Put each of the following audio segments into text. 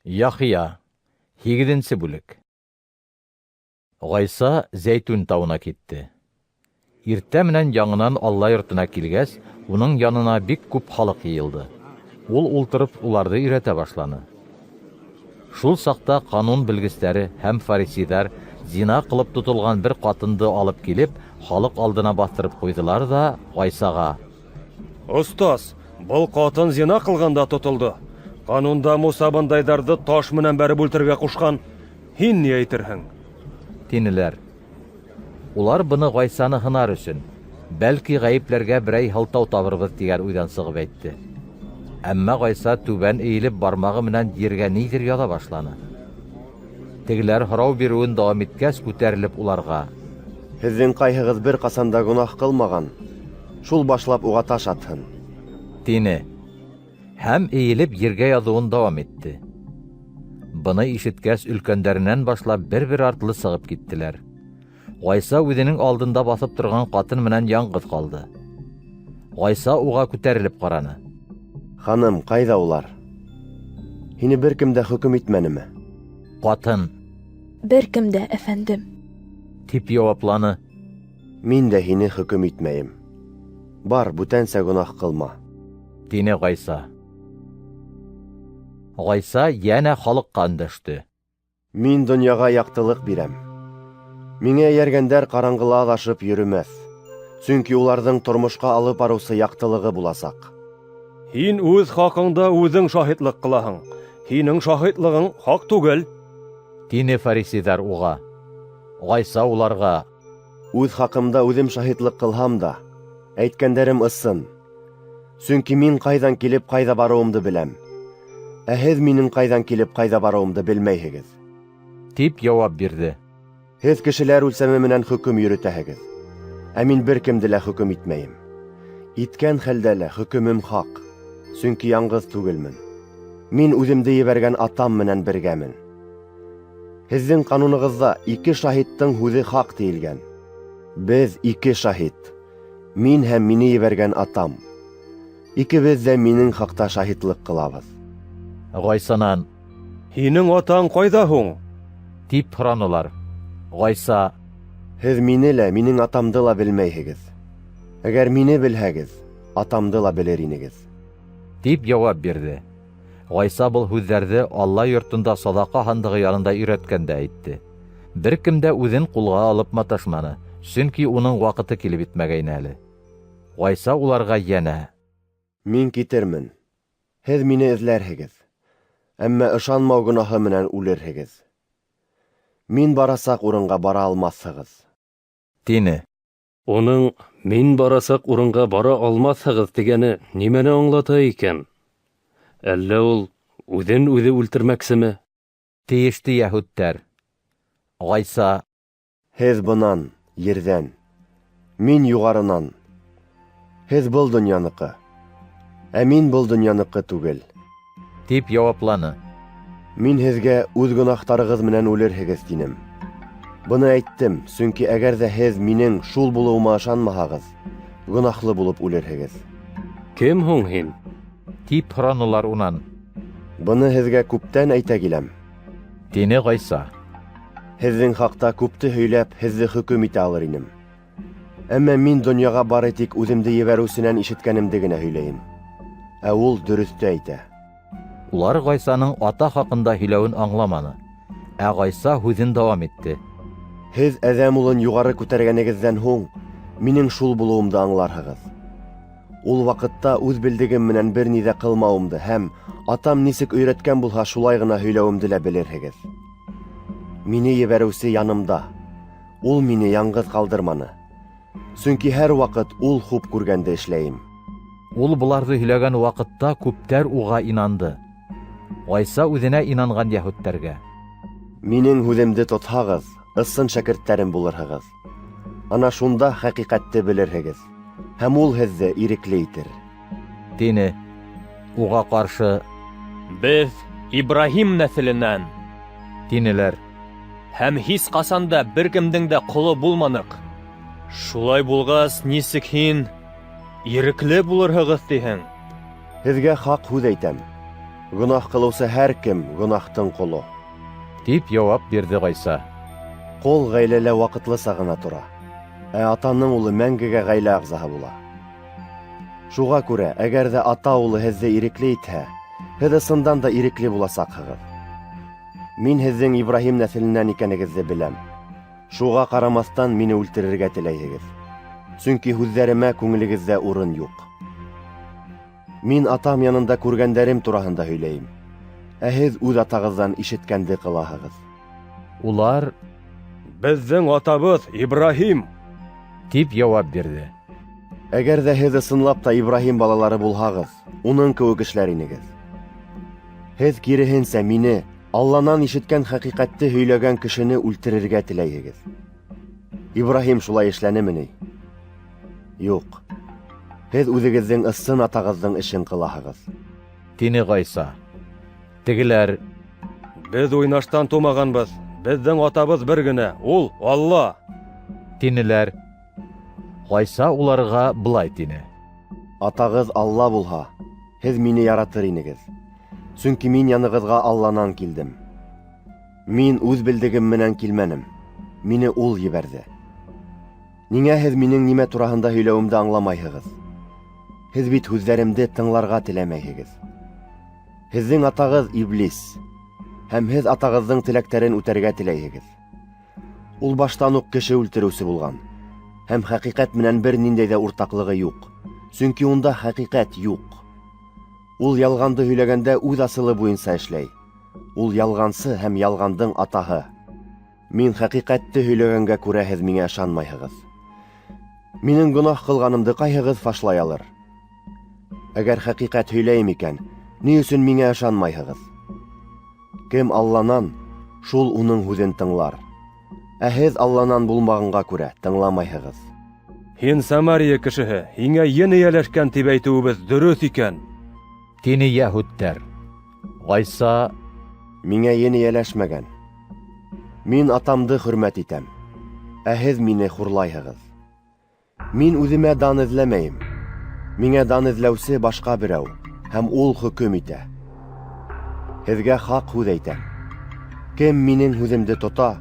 Яхъя, һигеҙенсе бүлек. Ғайса Зәйтүн тауына китте. Иртә менән яңынан Алла йортона килгәс, уның янына бик күп халыҡ йыйылды. Ул ултырып уларҙы өйрәтә башланы. Шул саҡта ҡанун белгестәре һәм фарисейҙар зина ҡылып тотолған бер ҡатынды алып килеп, халыҡ алдына баҫтырып ҡуйҙылар ҙа Ғайсаға: Остаз, был ҡатын зина ҡылғанда тотолдо. Ҡанунда Муса бындайҙарҙы таш менән бәреп үлтерергә ҡушҡан. Һин ни әйтерһең? Тинеләр. Улар быны Ғайсаны һынар өсөн, бәлки ғәйепләргә берәй һылтау табырбыҙ тигән уйҙан сығып әйтте. Әммә Ғайса түбән эйелеп бармағы менән ергә ниҙер яҙа башланы. Тегеләр һорау биреүен дауам иткәс, күтәрелеп уларға: Һеҙҙең ҡайһығыҙ бер ҡасан да гонаһ ҡылмаған, шул башлап уға таш атһын. Тине. Һәм эйелеп ергә яҙыуын дауам итте. Быны ишеткәс, өлкәндәренән башлап бер-бер артлы сығып киттеләр. Ғайса үҙенең алдында баҫып торған ҡатын менән яңғыҙ ҡалды. Ғайса уға күтәрелеп ҡараны. Ханым, ҡайҙа улар? Һине бер кем дә хөкөм итмәнеме? Ҡатын: Бер кем дә, әфәндем. Тип яуапланы. Мин дә һине хөкөм итмәйем. Бар, бүтәнсә гонаһ ҡылма. Тине Ғайса. Ғайса йәнә халыҡҡа өндәште. Мин донъяға яҡтылыҡ бирәм. Миңә эйәргәндәр ҡараңғыла аҙашып йөрөмәҫ. Сөнки уларҙың тормошҡа алып барыусы яҡтылығы буласаҡ. Һин үҙ хаҡыңда үҙең шаһитлыҡ ҡылаһың. Һинең шаһитлығың хаҡ түгел. Тине фарисейҙар уға. Ғайса уларға: Үҙ хаҡымда үҙем шаһитлыҡ ҡылһам да, әйткәндәрем ысын. Сөнки мин ҡайҙан килеп ҡайҙа барыуымды беләм. Ә һеҙ минең ҡайҙан килеп ҡайҙа барыуымды белмәйһегеҙ. Тип яуап бирҙе. Һеҙ кешеләр үлсәме менән хөкөм йөрөтәһегеҙ. Ә мин бер кемде лә хөкөм итмәйем. Иткән хәлдә лә хөкөмөм хаҡ, сөнки яңғыҙ түгелмен. Мин үҙемде ебәргән Атам менән бергәмен. Һеҙҙең ҡанунығыҙҙа ике шаһиттың һүҙе хаҡ тиелгән. Беҙ ике шаһит. Мин һәм мине ебәргән Атам. Икебеҙ ҙә минең хаҡта шаһитлыҡ ҡылабыҙ. Ғайсанан: Һинең атаң ҡайҙа һуң? Тип һоранылар. Ғайса: Һеҙ мине лә, минең Атамды ла белмәйһегеҙ. Әгәр мине белһәгеҙ, Атамды ла белер инегеҙ. Тип яуап бирҙе. Ғайса был һүҙҙәрҙе Алла йортонда саҙаҡа һандығы янында өйрәткәндә әйтте. Бер кем дә үҙен ҡулға алып маташманы, сөнки уның ваҡыты килеп етмәгәйне әле. Ғайса уларға йәнә: Мин китермен. Һеҙ мине эҙләрһегеҙ. Әммә ышанмау гонаһы менән үлерһегеҙ. Мин барасаҡ урынға бара алмаҫһығыҙ. Тине. Уның мин барасаҡ урынға бара алмаҫһығыҙ тигәне нимәне аңлата икән? Әллә ул үҙен үҙе үлтермәксеме? Тейеште йәһүдтәр. Ғайса: Һеҙ бынан, ерҙән. Мин юғарынан. Һеҙ был донъяныҡы. Ә мин был донъяныҡы түгел. Тип яуапланы. Мин һеҙгә үҙ гонаһтарығыҙ менән үлерһегеҙ тинем. Быны әйттем, сөнки әгәр ҙә һеҙ минең шул булыуыма ышанмаһағыҙ, гонаһлы булып үлерһегеҙ. Кем һуң һин? Тип һоранылар унан. Быны һеҙгә күптән әйтә киләм. Тине Ғайса. Һеҙҙең хаҡта күпте һөйләп, һеҙҙе хөкөм итә алыр инем. Әммә мин донъяға бары тик үҙемде ебәреүсенән ишеткәнемде генә һөйләйем. Ә ул дөрөҫтө әйтә. Улар Ғайсаның ата хаҡында һөйләүен аңламаны. Ә Ғайса һүҙен дауам итте. Һеҙ Әҙәм улын юғары күтәргәнегеҙҙән һуң, минең шул булыуымды аңларһығыҙ. Ул ваҡытта үҙ белдегем менән бер ни ҙә ҡылмауымды һәм Атам нисек өйрәткән булһа, шулай ғына һөйләүемде лә белерһегеҙ. Мине ебәреүсе янымда. Ул мине яңғыҙ ҡалдырманы. Сөнки һәр ваҡыт ул хуп күргәнде эшләйем. Ул быларҙы һөйләгән ваҡытта күптәр уға инанды. Ғайса үҙенә инанған йәһүдтәргә: Минең һүҙемде тотһағыҙ, ысын шәкерттәрем булырһығыҙ. Ана шунда хәҡиҡәтте белерһегеҙ, һәм ул һеҙҙе ирекле итер. Тине. Уға ҡаршы: Беҙ Ибраһим нәҫеленән Тинеләр. Һәм һис ҡасан да бер кемдең дә ҡоло булманыҡ. Шулай булғас, нисек һин ирекле булырһығыҙ тиһең? Һеҙгә хаҡ һүҙ әйтәм. Гонаһ ҡылыусы һәр кем гонаһтың ҡоло. Тип яуап бирҙе Ғайса. Ҡол ғаиләлә ваҡытлыса ғына тора, ә атаның улы мәңгегә ғаилә ағзаһы була. Шуға күрә, әгәр ҙә ата улы һеҙҙе ирекле итһә, һеҙ ысындан да ирекле буласаҡһығыҙ. Мин һеҙҙең Ибраһим нәҫеленән икәнегеҙҙе беләм. Шуға ҡарамаҫтан мине үлтерергә теләйһегеҙ. Сөнки һүҙҙәремә күңелегеҙҙә урын юҡ. Мин атам янында күргәндәрем тураһында һөйләйем. Ә һеҙ үҙ атағыҙҙан ишеткәнде ҡылаһығыҙ. Улар Беҙҙең атабыҙ Ибраһим. Тип яуап бирҙе. Әгәр ҙә һеҙ ысынлап та Ибраһим балалары булһағыҙ, уның кеүек эшләр инегеҙ. Һеҙ киреһенсә мине, Алланан ишеткән хәҡиҡәтте һөйләгән кешене үлтерергә теләйһегеҙ. Ибраһим шулай эшләнеме ни? Юҡ. Һеҙ үҙегеҙҙең ысын атағыҙҙың эшен ҡылаһығыҙ. Тине Ғайса. Тегеләр Беҙ уйнаштан тыумағанбыҙ. Беҙҙең атабыҙ бер генә, ул Алла. Тинеләр. Ғайса уларға былай тине: Атағыҙ Алла булһа, һеҙ мине яратыр инегеҙ. Сөнки мин янығыҙға Алланан килдем. Мин үҙ белдегем менән килмәнем. Мине ул ебәрҙе. Ниңә һеҙ минең нимә тураһында һөйләүемде аңламайһығыҙ? Һеҙ бит һүҙҙәремде тыңларға теләмәйһегеҙ. Һеҙҙең атағыҙ Иблис, һәм һеҙ атағыҙҙың теләктәрен үтәргә теләйһегеҙ. Ул баштан уҡ кеше үлтереүсе булған, һәм хәҡиҡәт менән бер ниндәй ҙә уртаҡлығы юҡ, сөнки унда хәҡиҡәт юҡ. Ул ялғанды һөйләгәндә үҙ асылы буйынса эшләй. Ул ялғансы һәм ялғандың атаһы. Мин хәҡиҡәтте һөйләгәнгә күрә һеҙ миңә ышанмайһығыҙ. Минең гонаһ ҡылғанымды ҡайһығыҙ фашлай алыр? Әгәр хәҡиҡәт һөйләйем икән, ни өсөн миңә ышанмайһығыҙ? Кем Алланан, шул уның һүҙен тыңлар. Ә һеҙ Алланан булмағанға күрә тыңламайһығыҙ. Һин Самария кешеһе, һиңә ен эйәләшкән тип әйтеүебеҙ дөрөҫ икән. Тине йәһүдтәр. Ғайса Миңә ен эйәләшмәгән. Мин атамды хөрмәт итәм, ә һеҙ мине хурлайһығыҙ. Мин үҙемә дан эҙләмәйем. Миңә дан эҙләүсе башҡа берәү, һәм ул хөкөм итә. Һеҙгә хаҡ һүҙ әйтәм. Кем минең һүҙемде тота,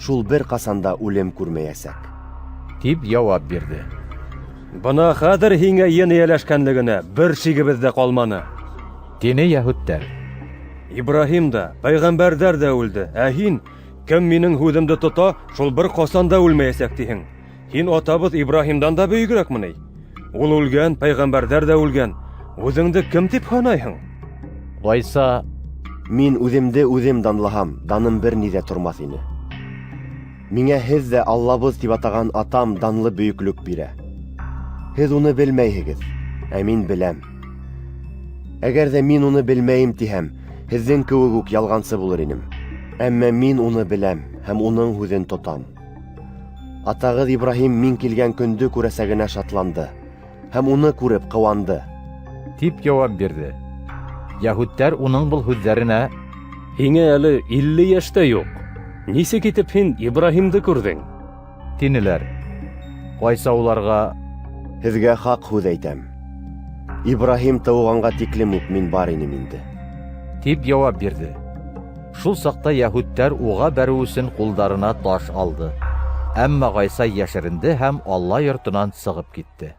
шул бер ҡасан да үлем күрмәйәсәк. Тип яуап бирҙе. Бына хәҙер һиңә ен эйәләшкәнлегенә бер шигебеҙ ҙә ҡалманы. Тине йәһүдтәр. Ибраһим да, пәйғәмбәрҙәр ҙә үлде, ә һин, кем минең һүҙемде тота, шул бер ҡасан да үлмәйәсәк тиһең. Һин атабыҙ Ибраһимдан да бөйөгөрәкме ни? Ул үлгән, пәйғәмбәрҙәр ҙә үлгән. Үҙеңде кем тип һанайһың? Ғайса Мин үҙемде үҙем данлаһам, даным бер ни ҙә тормаҫ ине. Миңә һеҙ ҙә Аллабыҙ тип атаған атам данлы бөйөклөк бирә. Һеҙ уны белмәйһегеҙ, ә мин беләм. Әгәр ҙә мин уны белмәйем тиһәм, һеҙҙең кеүек үк ялғансы булыр инем. Әммә мин уны беләм һәм уның һүҙен тотам. Атағыҙ Ибраһим мин килгән көндө күрәсәгенә шатланды һәм уны күреп ҡыуанды. Тип яуап бирҙе. Йәһүдтәр уның был һүҙҙәренә Һиңә әле 50 йәш тә юҡ. Нисек итеп һин Ибраһимды күрҙең? Тинеләр. Ғайса уларға Һеҙгә хаҡ һүҙ әйтәм. Ибраһим тыуғанға тиклем үк мин бар инем инде. Тип яуап бирҙе. Шул саҡта йәһүдтәр уға бәреү өсөн ҡулдарына таш алды. Әммә Ғайса йәшеренде һәм Алла йортонан сығып китте.